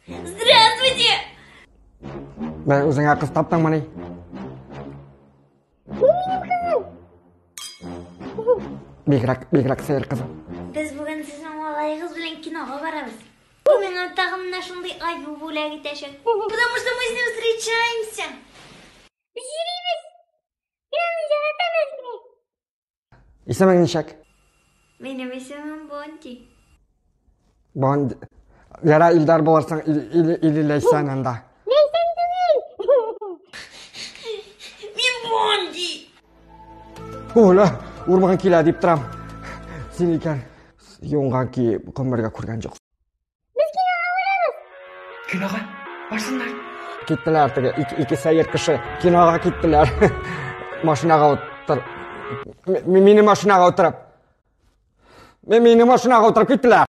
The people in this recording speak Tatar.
Здравствуйте! Бә, үзеңә кыз таптыңмыни? Бигрәк, бигрәк сәер кызым. Без бүген сезнең малаегыз белән кинога барабыз. Ул миңа тагын менә шундый аю бүләк итәчәк. Потому что мы с ним встречаемся. Без йөрибез. Мин аны яратам үзгә. Исемең ничек? Минем исемем Бонди. Бонд. Яра Илдар булырсың или, или Ләйсән анда. Ләйсән түгел. Мин Бонди. Ола, урман килә дип торам. Син икән. Юынган ки гомергә күргән юк. Без кинога барабыз. Кинога барсыннар. Киттеләр теге ике сәер кеше кинога киттеләр. Машинага утыр. Мине машинага утырып. Мине машинага утырып киттеләр.